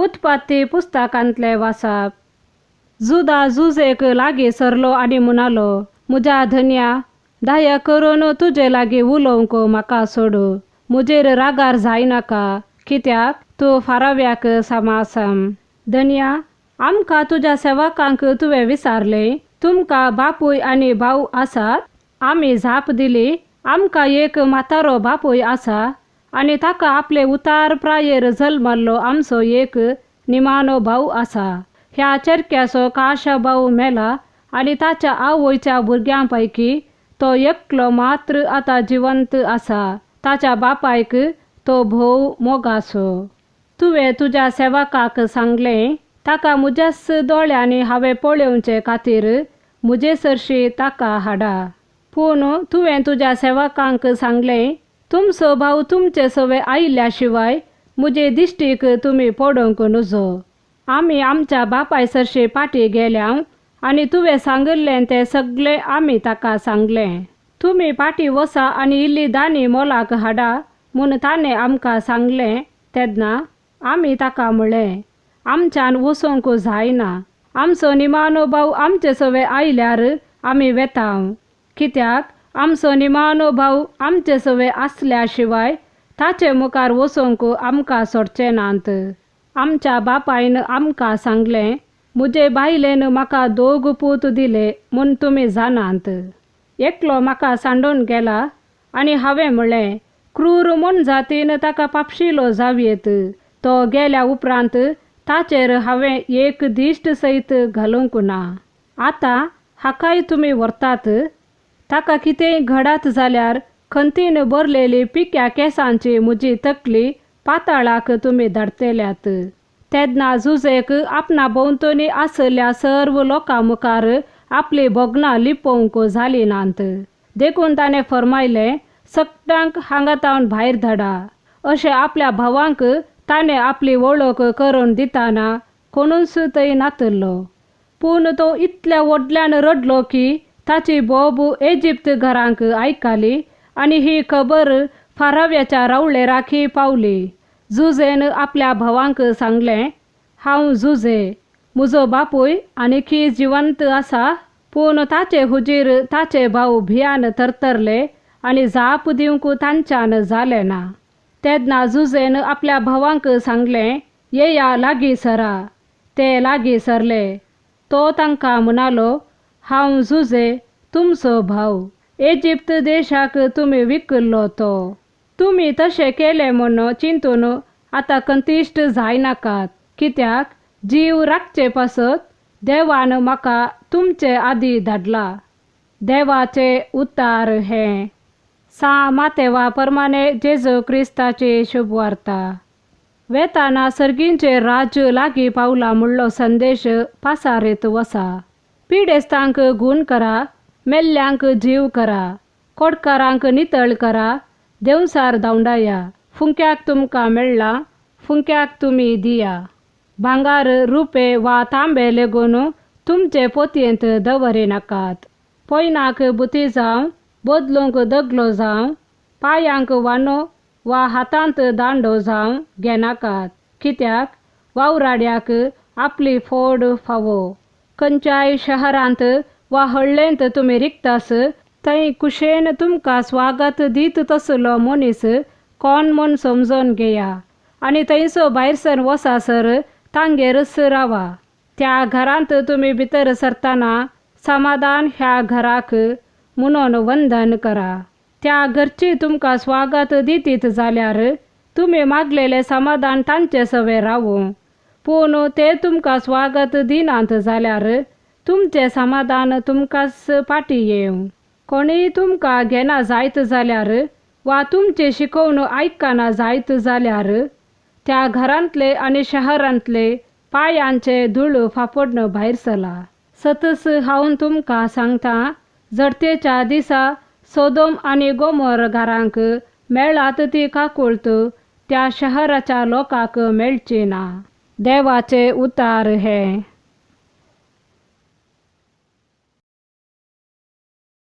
उत्पत्ती पुस्तकांतले वाचप. जुदा जुजेक लागीं सरलो आनी म्हणालो, म्हज्या धनया, दया करून तुजे लागीं उलोवंक म्हाका सोडू. म्हजेर रागार जायनाका, कित्याक तूं फाराव्याक समासम. धनया, आमकां तुज्या सेवकांक तुवें विचारलें, तुमकां बापूय आनी भाव आसात? आमी जाप दिली, आमकां एक म्हातारो बापूय आसा आनी ताका आपले उतार प्रायेर जल्मल्लो आमचो एक निमाणो भाव आसा. ह्या चेरक्याचो काशा भाव मेला आनी ताच्या आवयच्या भुरग्यां पैकी तो एकलो मात्र आतां जिवंत आसा. ताच्या बापायक तो भोव मोगाचो. तुवें तुज्या सेवकाक सांगलें, ताका म्हज्याच दोळ्यांनी हांवें पळोवचे खातीर म्हजे सरशी ताका हाडा. पूण तुवें तुज्या सेवकांक सांगलें, तुमचो भाव तुमचे सवे आयिल्ल्या शिवाय म्हजे दिश्टीक तुमी पडोवंक नुजो. आमी आमच्या बापाय सरशी फाटीं गेल्या आनी तुवें सांगिल्लें तें सगळें आमी ताका सांगलें. तुमी फाटीं वचा आनी इल्ली दानी मोलाक हाडा म्हूण ताणें आमकां सांगलें तेन्ना आमी ताका म्हळें, आमच्यान वचोंक जायना. आमचो निमाणो भाव आमचे सवे आयल्यार आमी वेता, कित्याक आमचो निमाणो भाव आमचे सवे आसल्या शिवाय ताचे मुखार वचोंक आमकां सोडचे नात. आमच्या बापायन आमकां सांगलें, म्हजे बायलेन म्हाका दोग पूत दिले म्हूण तुमी जाणात. एकलो म्हाका सांडून गेला आनी हांवें म्हळें, क्रूर मोनजातीन ताका पापशिलो जावयेत. तो गेल्या उपरांत ताचेर हांवें एक दिश्ट सयत घालूंक ना. आतां हाकाय तुमी व्हरतात. ताका कितेंय घडात जाल्यार खंतीन भरलेली पिक्या केंसांची म्हजी तकली पाताळाक तुमी धाडटल्यात. तेन्ना जुजेक आपणा भोंवतणी आशिल्ल्या सर्व लोकां मुखार आपली भोगणां लिपोवंक जाली नात. देखून ताणें फर्मायलें, सगळ्यांक हांगा तावन भायर धाडा. अशें आपल्या भावांक ताणें आपली वळख करून दितना कोणूच थंय नातिल्लो. पूण तो इतल्या व्हडल्यान रडलो की ताची बोब इजिप्त घरांक आयकली आनी ही खबर फाराव्याच्या रावळेराकय पावली. जुजेन आपल्या भावांक सांगलें, हांव जुजे, म्हजो बापूय आनीकय जिवंत आसा. पूण ताचे हुजीर ताचे भाव भियान थरथरले आनी जाप दिवंक तांच्यान जालें ना. तेन्ना जुजेन आपल्या भावांक सांगलें, येया लागीं सरा. ते लागीं सरले. तो तांकां म्हणालो, हांव जुजे, तुमचो भाव. इजिप्त देशाक तुमी विकल्लो तो. तुमी तशें केलें म्हूण चिंतून आतां कंतिश्ट जायनाकात, कित्याक जीव राखचे पासत देवान म्हाका तुमचे आदीं धाडला. देवाचे उतार हें. सा मातेवा परमाने जेजू क्रिस्ताची शुभवार्ता. वेताना सर्गींचे राज्य लागीं पावला म्हणलो संदेश पासारीत वसा. पिडेस्तांक गूण करा, मेल्ल्यांक जीव करा, कोडकारांक नितळ करा, देंवसार धांवडाया. फुंक्याक तुमकां मेळ्ळां, फुंक्याक तुमी दिया. भांगार, रुपे वा तांबे लेगून तुमचे पोतयेंत दवरिनाकात. पयनाक बुती जावं, बदलूंक दगलो जावं, पांयांक वानो वा हातांत दांडो जावं घेनाकात, कित्याक वावराड्याक आपली फोड फावो. खंयच्याय शहरांत वा हळ्ळेंत तुमी रिगतास थंय कुशेन तुमकां स्वागत दीत तसलो मनीस कोण म्हूण समजून घेया आनी थंयसो भायर सर वचासर तांगेरच रावा. त्या घरांत तुमी भितर सरतना समाधान ह्या घराक म्हणून वंदन करा. त्या घरची तुमकां स्वागत दितीत जाल्यार तुमी मागलेलें समाधान तांचे सवे रावूं. पूण ते तुमकां स्वागत दिनात जाल्यार तुमचें समाधान तुमकांच फाटीं येवं. कोणीय तुमकां घेना जायत जाल्यार वा तुमची शिकोवण आयकना जायत जाल्यार त्या घरांतले आनी शहरांतले पांयांचे धूळ फाफडून भायर सला. सतच हांव तुमकां सांगता, जडतेच्या दिसा सोदोम आनी गोमोर घरांक मेळात ती काकुळट त्या शहराच्या लोकांक मेळची ना. देवाचे उतार हे.